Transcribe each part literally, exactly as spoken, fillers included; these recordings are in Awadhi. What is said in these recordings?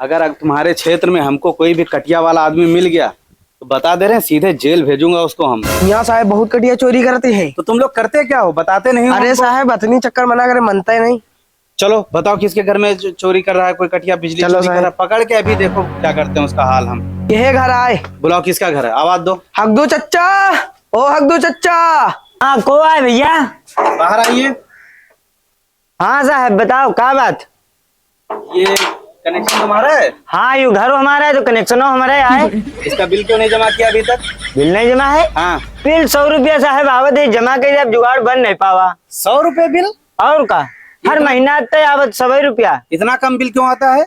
अगर अग-, तुम्हारे क्षेत्र में हमको कोई भी कटिया वाला आदमी मिल गया, तो बता दे रहे हैं, सीधे जेल भेजूंगा उसको हम। यहाँ साहब बहुत कटिया चोरी करते हैं। तो तुम लोग करते क्या हो, बताते नहीं हो अरे हमको? साहब, अतनी चक्कर मना करे, मनता ही नहीं। चलो बताओ, किसके घर में चो-, चोरी कर रहा है कोई कटिया, बिजली चलो चोरी कर साहब। रहा है, पकड़ के अभी देखो क्या करते हैं उसका हाल हम। यह घर आए। बुलाओ, किसका घर है, आवाज दो। हगदू चच्चा, ओ हगदू चच्चा। हाँ, को आए भैया? बाहर आइए। हाँ साहब, बताओ का बात? ये कनेक्शन तुम्हारा है? हाँ, यो घरो हमारा है तो कनेक्शनो हमारा है। इसका बिल क्यों नहीं जमा किया अभी तक? बिल नहीं जमा है? हाँ। बिल सौ रुपया साहब आवत है, जमा कइले, अब जुगाड़ बन नहीं पावा। सौ रुपये बिल? और का, हर इतना महीना आते आवत सौ रुपया। इतना कम बिल क्यों आता है?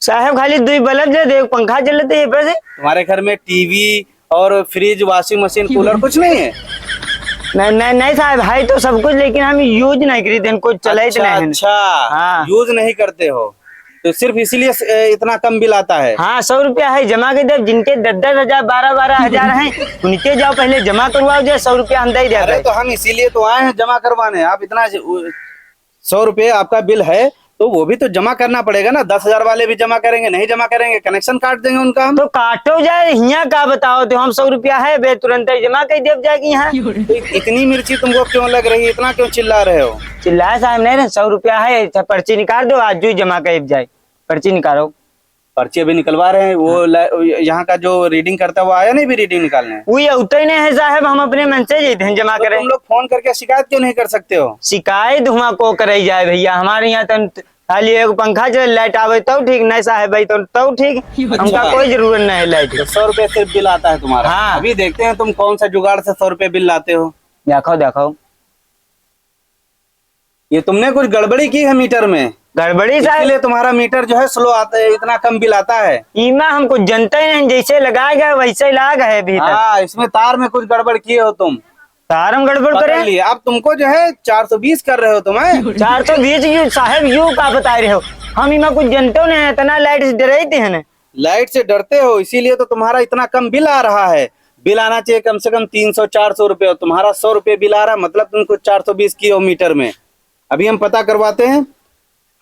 साहब, खाली दुई बल्ब जलत है, एक पंखा चलत है, ये पैसे। तुम्हारे घर में टीवी और फ्रिज, वॉशिंग मशीन, कूलर कुछ नहीं है? नहीं, नहीं, नहीं साहब, है तो सब कुछ, लेकिन हम यूज नहीं करीत हैं, कुछ चलाइत अच्छा, नहीं है। अच्छा, हाँ। यूज नहीं करते हो, तो सिर्फ इसीलिए स-, ए, इतना कम बिल आता है। हाँ, सौ रुपया है, जमा कर दे, जिनके दस दस हजार, बारह बारह हजार हैं, उनके जाओ पहले जमा करवाओ, जो सौ रुपया हम दे देते अरे, हैं। तो हम इसीलिए तो आए हैं जमा करवाने, आप इतना ज-, उ-, सौ रुपये आपका बिल है, तो वो भी तो जमा करना पड़ेगा ना। दस हजार वाले भी जमा करेंगे, नहीं जमा करेंगे, कनेक्शन काट देंगे उनका हम। तो काटो जाए, हियाँ का बताओ, तो हम सौ रुपया है, बे तुरंत ही जमा कर देब जाएगी यहाँ। तो इत-, इतनी मिर्ची तुमको क्यों लग रही है, इतना क्यों चिल्ला रहे हो? चिल्लाए साहब नहीं रहे, सौ रुपया है, अच्छा पर्ची निकाल दो, आज ही जमा कर जाए, पर्ची निकालो। पर्ची अभी निकलवा रहे हैं, वो हाँ। ला-, यहाँ का जो रीडिंग करता है, वो आया नहीं अभी रीडिंग निकालने? वो ये उतरे नहीं है साहब, हम अपने मन से जाते हैं जमा तो करे। तुम लोग फोन करके शिकायत क्यों नहीं कर सकते हो? शिकायत हुआ को करे जाए भैया, हमारे यहाँ तो खाली एक पंखा चले, लाइट आवे तो ठीक, नहीं साहब भाई तो, तो ठीक, हमका अच्छा। कोई जरूरत नहीं है लाइट। तो सौ रुपये सिर्फ बिल आता है तुम्हारा? हाँ। अभी देखते हैं तुम कौन सा जुगाड़ से सौ रुपये बिल लाते हो। देखो, देखो। ये तुमने कुछ गड़बड़ी की है मीटर में, गड़बड़ी साहब। इसलिए तुम्हारा मीटर जो है स्लो आता है, इतना कम बिल आता है। इमा हमको जनता ही नहीं, जैसे लगाया गया वैसे ही लाग है अभी तक। हाँ, इसमें तार में कुछ गड़बड़ किए हो तुम। तार में गड़बड़ पकड़ करे? लिए। अब तुमको जो है चार सौ बीस कर रहे हो तुम, हैं? चार सौ बीस यू साहब, यू का बता रहे हो? हम इमा कुछ जनते नहीं, इतना लाइट से डराते हैं ना। लाइट से डरते हो, इसीलिए तो तुम्हारा इतना कम बिल आ रहा है। बिल आना चाहिए कम से कम तीन सौ चार सौ रुपये, और तुम्हारा सौ रुपये बिल आ रहा है, मतलब तुमको चार सौ बीस की हो मीटर में। अभी हम पता करवाते हैं,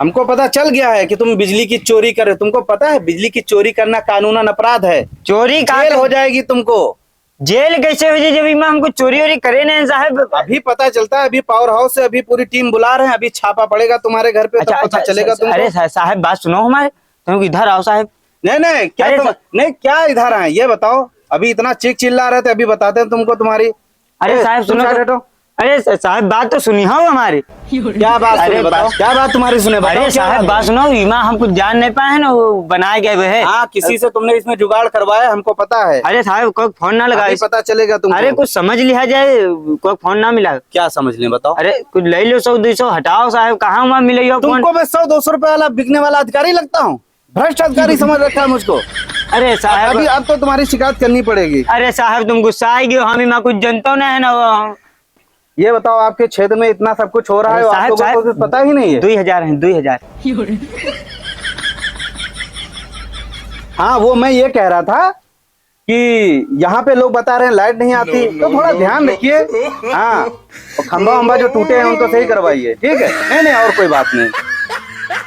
हमको पता चल गया है कि तुम बिजली की चोरी कर रहे हो। तुमको पता है बिजली की चोरी करना कानूनन अपराध है, चोरी का जेल कर- हो जाएगी तुमको। जेल कैसे हो जाए जब इमा हमको चोरी वोरी करे नहीं साहब? अभी पता चलता है, अभी पावर हाउस से अभी पूरी टीम बुला रहे हैं, अभी छापा पड़ेगा तुम्हारे घर पे, अच्छा, तब पता अच्छा, चलेगा अच्छा, तुमको। अरे सा-, साहब बात सुनो हमारे, तुम इधर आओ साहब। नहीं, नहीं, क्या अरे तुम, सा- नहीं, क्या इधर आए, ये बताओ। अभी इतना चीख चिल्ला रहे थे, अभी बताते हैं तुमको तुम्हारी। अरे ए, साहब, तुम सुनो साइड तो। हटो। अरे सा-, साहब, बात तो सुनी हो हमारी। क्या बात अरे सुने, बताओ। बात क्या बात तुम्हारी सुने, बताओ, अरे क्या साहब, बात बात है? सुनो, इमा हम कुछ जान नहीं पाए हैं ना, वो बनाए गए हुए हैं। हाँ, किसी से तुमने इसमें जुगाड़ करवाया, हमको पता है। अरे साहब, कोई फोन ना लगाओ। अभी पता चलेगा तुमको। अरे कुछ समझ लिया जाए, कोई फोन ना मिला। क्या समझ लें, बताओ। अरे कुछ ले लो, सौ दो सौ हटाओ साहब, कहाँ वहाँ मिले हो फोन? तुमको मैं सौ दो सौ रुपए वाला बिकने वाला अधिकारी लगता हूँ? भ्रष्ट अधिकारी समझ रखा है मुझको। अरे साहब। अभी अब तो तुम्हारी शिकायत करनी पड़ेगी। अरे साहब, तुम गुस्सा आ गए हो, हम इमा कुछ जनता नहीं है ना वो। ये बताओ, आपके क्षेत्र में इतना सब कुछ हो रहा अरे है, आप साहब, लोगों को साहब, कुछ पता ही नहीं है। दुई हजार हैं, दुई हजार। हाँ, वो मैं ये कह रहा था कि यहाँ पे लोग बता रहे हैं लाइट नहीं आती, no, तो no, थोड़ा no, ध्यान no। रखिए। हाँ, और खंभा वंभा जो टूटे हैं उनको सही करवाइए, ठीक है? नहीं, नहीं, और कोई बात नहीं।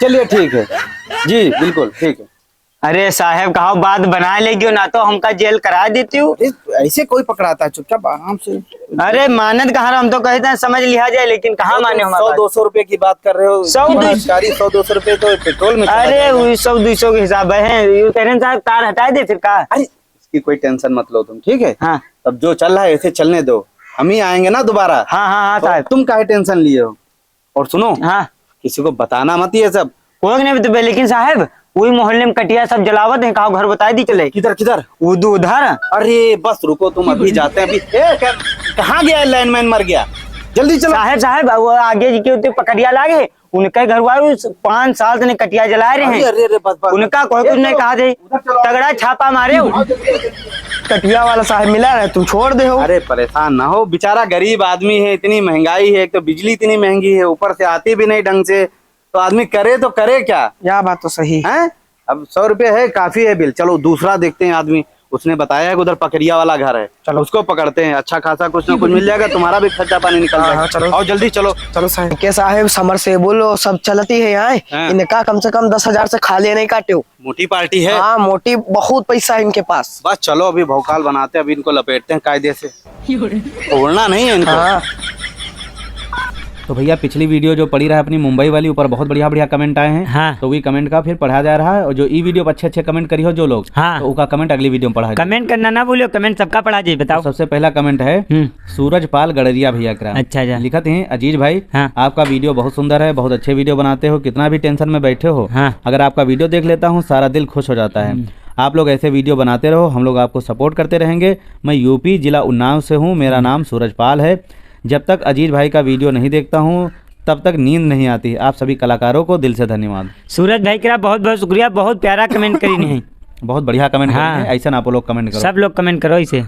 चलिए, ठीक है जी, बिल्कुल ठीक है। अरे साहब, कहा बात बना लेगी ना तो हमका जेल करा देती हो। अरे, ऐसे कोई पकड़ाता है? चुपचाप आराम से। अरे मानत कहाँ रहा, हम तो कहते हैं समझ लिया जाए, लेकिन कहाँ तो माने तुम हमारा सौ बात? दो सौ रुपए की बात कर रहे हो, सौ तुम्हारा दो सौ अधिकारी, सौ दो सौ रुपए तो पेट्रोल में चला अरे जाएगा। वही सौ दो सौ के हिसाब है, ये कह रहे हैं साहब तार हटा दे फिर का? अरे इसकी कोई टेंशन मत लो तुम, ठीक है? हाँ। अब जो चल रहा है ऐसे चलने दो, हम ही आएंगे ना दोबारा। हाँ, हाँ, हाँ, तो साहब। तुम काहे टेंशन लिए हो? और सुनो, हाँ। किसी को बताना मत ये सब। कोई नहीं बतावे, लेकिन साहब, वही मोहल्ले में कटिया सब जलावत हैं, कहा घर बताई दी चले। किधर, किधर? वो दो उधर। अरे बस रुको, तुम अभी जाते हैं अभी। ए, क्या, कहाँ गया है लाइनमैन, मर गया? जल्दी चलो। साहब, साहब, वो आगे जी के उते पकड़िया लागे, उनके घर वाले उस पाँच साल से कटिया जला रहे हैं। अरे, अरे, अरे, बस, बस, उनका बस। कोई ये कुछ नहीं चलो, कहा दे। उधर चलो। तगड़ा छापा मारे हो। हाँ, जल्दी, जल्दी। कटिया वाला साहब मिला रहे, तुम छोड़ दे हो। अरे परेशान ना हो, बेचारा गरीब आदमी है, इतनी महंगाई है, एक तो बिजली इतनी महंगी है, ऊपर से आती भी नहीं ढंग से, तो आदमी करे तो करे क्या? यह बात तो सही है। हैं? अब सौ रुपये है, काफी है बिल, चलो दूसरा देखते हैं आदमी। उसने बताया है कि उधर पकरिया वाला घर है, चलो। उसको पकड़ते हैं, अच्छा खासा कुछ ना कुछ मिल जाएगा, तुम्हारा भी खर्चा पानी निकल हाँ, जाएगा। हाँ, चलो। आओ जल्दी चलो। चलो साहब। के साहब, समरसेबुल वो सब चलती है यहाँ, हाँ। इनका कम से कम दस हजार से खाली नहीं काट्यो। मोटी पार्टी है। हाँ, मोटी, बहुत पैसा है इनके पास। बस चलो, अभी भौकाल बनाते हैं, अभी इनको लपेटते हैं कायदे से। छोड़ना नहीं है इनको। हाँ। तो भैया, पिछली video जो पड़ी रहा अपनी मुंबई वाली, ऊपर बहुत बढ़िया बढ़िया comment आए हैं। हाँ। तो वही comment का फिर पढ़ा जा रहा है, और जो ई video पर अच्छे अच्छे comment करी हो जो लोग, हाँ। तो उका comment अगली video में पढ़ा जाए। Comment करना ना भूलियो, comment सबका पढ़ा जाए, बताओ। तो सबसे पहला comment है हम्म। सूरज पाल गड़रिया भैया का। अच्छा, अच्छा। लिखत हैं, "अजीज भाई, हाँ। आपका video बहुत सुंदर है, बहुत अच्छे video बनाते हो, कितना भी tension में बैठे हो, हाँ। अगर आपका video देख लेता हूँ, सारा दिल खुश हो जाता है। हम्म। आप लोग ऐसे video बनाते रहो, हम लोग आपको support करते रहेंगे। मैं यूपी, जिला उन्नाव से हूँ, मेरा हम्म। नाम सूरज पाल है। जब तक अजीज भाई का video नहीं देखता हूँ, तब तक नींद नहीं आती। आप सभी कलाकारों को दिल से धन्यवाद।" सूरज भाई का बहुत बहुत शुक्रिया, बहुत प्यारा comment करीन है। बहुत बढ़िया comment हाँ। करीन है, ऐसा ना आप लोग comment करो। सब लोग comment करो इसे।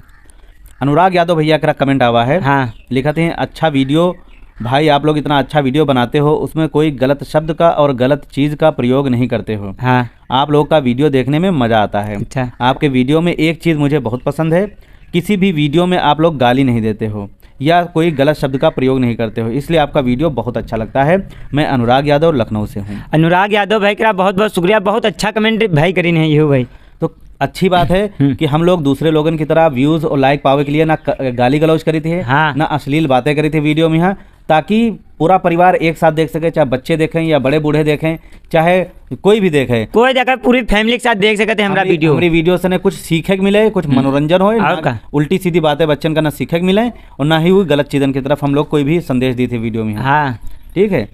अनुराग यादव भैया का comment आवा है। हाँ। लिखत हैं, "अच्छा video भाई, आप लोग इतना अच्छा video बनाते हो, उसमें कोई गलत शब्द का और गलत चीज़ का प्रयोग नहीं करते हो। हाँ। आप लोग का video देखने में मज़ा आता है। अच्छा। आपके video में एक चीज़ मुझे बहुत पसंद है, किसी भी video में आप लोग गाली नहीं देते हो या कोई गलत शब्द का प्रयोग नहीं करते हो, इसलिए आपका video बहुत अच्छा लगता है। मैं अनुराग यादव लखनऊ से हूँ।" अनुराग यादव भाई का बहुत बहुत शुक्रिया, बहुत अच्छा comment भाई करीन है यहू भाई। तो अच्छी बात है हम्म। कि हम लोग दूसरे लोगन की तरह views और like पावे के लिए ना क-, गाली गलौज करी थी, हाँ। ना अश्लील बातें करी थी video में, हाँ, ताकि पूरा परिवार एक साथ देख सके, चाहे बच्चे देखें या बड़े बूढ़े देखें, चाहे कोई भी देखे। कोई देखे, पूरी family के साथ देख सकते हैं हमरा हमरी, video। हमरी video से ना कुछ सीखे के मिले, कुछ हम्म। मनोरंजन होए, और ना का? उल्टी सीधी बातें बच्चन का ना सीखे के मिले और ना ही वो गलत चीजन की तरफ हम लोग कोई भी संदेश दी थी video में। हाँ। ठीक है,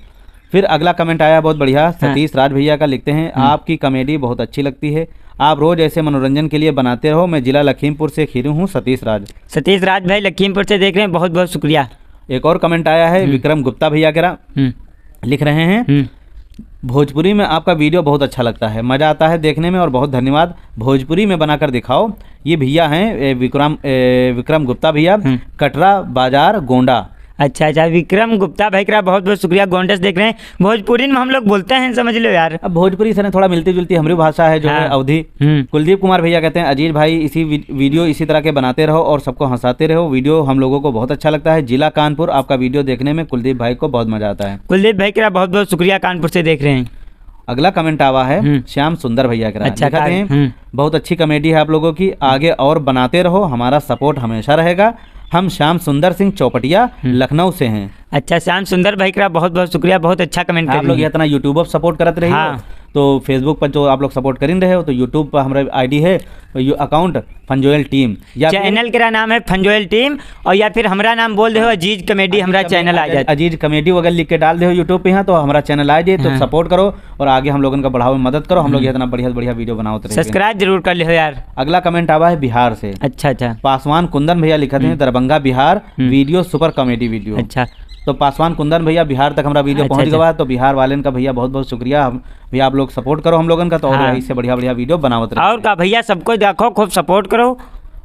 फिर अगला comment आया बहुत बढ़िया, हाँ। सतीश राज भैया का, लिखते हैं, हम्म। "आपकी comedy बहुत अच्छी लगती है, आप रोज ऐसे मनोरंजन के लिए बनाते रहो, मैं जिला लखीमपुर से खीरू हूँ, सतीश राज।" सतीश राज भाई लखीमपुर से देख रहे हैं, बहुत बहुत शुक्रिया। एक और comment आया है हम्म। विक्रम गुप्ता भैया केरा, हम्म। लिख रहे हैं, हम्म। "भोजपुरी में आपका video बहुत अच्छा लगता है, मजा आता है देखने में और बहुत धन्यवाद। भोजपुरी में बनाकर दिखाओ।" ये भैया हैं, ए, विक्रम, ए, विक्रम गुप्ता भैया, हम्म। कटरा बाजार गोंडा। अच्छा, अच्छा, विक्रम गुप्ता भाई का बहुत बहुत शुक्रिया, गोंडा से देख रहे हैं। भोजपुरी में हम लोग बोलते हैं, समझ लो यार। अब भोजपुरी से ना थोड़ा मिलती जुलती हमारी भाषा है, जो है हाँ। अवधी। हम्म। कुलदीप कुमार भैया कहते हैं, "अजीज भाई, इसी वी-, video इसी तरह के बनाते रहो और सबको हंसाते रहो। Video हम लोगों को बहुत अच्छा लगता है। जिला कानपुर, आपका video देखने में कुलदीप भाई को बहुत मजा आता है।" कुलदीप भाई का बहुत बहुत शुक्रिया, कानपुर से देख रहे हैं। अगला comment आवा है हम्म। श्याम सुंदर भैया का। अच्छा, लिखते हैं, हम्म। "बहुत अच्छी comedy है आप लोगों की, आगे और बनाते रहो, हमारा support हमेशा रहेगा। हम श्याम सुंदर सिंह चौपटिया, हम्म। लखनऊ से हैं।" अच्छा, श्याम सुंदर भाई का बहुत बहुत शुक्रिया, बहुत अच्छा comment आप लोग करेंगे। इतना YouTube पर support करत रही हो, हाँ। तो Facebook पर जो आप लोग support करिन रहे हो, तो YouTube पर हमारा ID है, यू-, account फंजोयल टीम, या फिर channel का नाम है फंजोयल टीम, और या फिर हमरा नाम बोल दे हो, हाँ। अजीज comedy, अजीज हमरा comedy, channel आ अजीज, जाए। अजीज comedy अगर लिख के डाल दे हो YouTube पे, हाँ, तो हमारा channel आ जाए, तो हाँ। Support करो और आगे हम लोगन का बढ़ावे में मदद करो। हम लोग हम्म। इतना बढ़िया से बढ़िया video बनावत रहे। Subscribe जरूर कर लिहो यार। अगला comment आवा है बिहार से। अच्छा, अच्छा। पासवान कुंदन भैया लिखत हैं, हम्म। दरभंगा, बिहार, हम्म। Video super comedy video। अच्छा। तो पासवान कुंदन भैया, बिहार तक हमारा video अच्छा, पहुंच अच्छा। गवा है, तो बिहार वालेन का भैया बहुत बहुत शुक्रिया। हम भैया, आप लोग support करो हम लोगन का, तो और हाँ। इससे बढ़िया बढ़िया video बनावत रहे। और का भैया, सबको देखो, खूब support करो।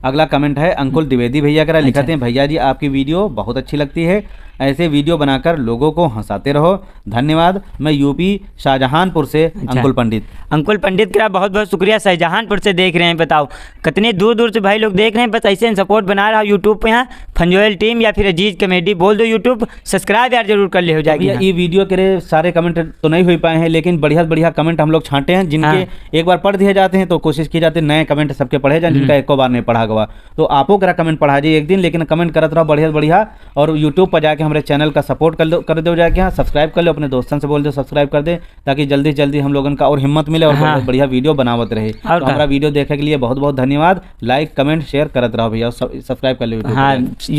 अगला comment है अंकुल हम्म। द्विवेदी भैया का, लिखत अच्छा। हैं, "भैया जी, आपकी video बहुत अच्छी लगती है, ऐसे video बनाकर लोगों को हंसाते रहो। धन्यवाद। मैं यूपी शाहजहांपुर से अच्छा। अंकुल पंडित।" अंकुल पंडित का बहुत बहुत शुक्रिया, शाहजहांपुर से देख रहे हैं। बताओ, कितने दूर दूर से भाई लोग देख रहे हैं, बस ऐसे ही support बना रहा YouTube पे। यहाँ फंजोयल टीम या फिर अजीज comedy बोल दो YouTube, subscribe यार जरूर कर ले हो तो जाएगी। भैया, हाँ। ये video के रे सारे comment तो नहीं हो पाए हैं, लेकिन बढ़िया बढ़िया comment हम लोग छांटे हैं, जिनके हाँ। एक बार पढ़ दिए जाते हैं तो कोशिश की जाती है नए comment सबके पढ़े जाएं, जिनका हम्म। एको बार नहीं पढ़ा गवा। तो आपो करा comment पढ़ा जाइए एक दिन, लेकिन comment करत रहो बढ़िया बढ़िया, और YouTube पर जाके हमारे channel का support कर लो, कर दो जाके, हाँ, subscribe कर लो, अपने दोस्तन से बोल दो subscribe कर दे, ताकि जल्दी से जल्दी हम लोगन का और हिम्मत मिले और हाँ। बढ़िया बढ़िया video बनावत रहे। और तो का? हमारा video देखे के लिए बहुत बहुत धन्यवाद। Like, comment, share करत रहो भैया, और सब-, subscribe कर लो YouTube हाँ, पर।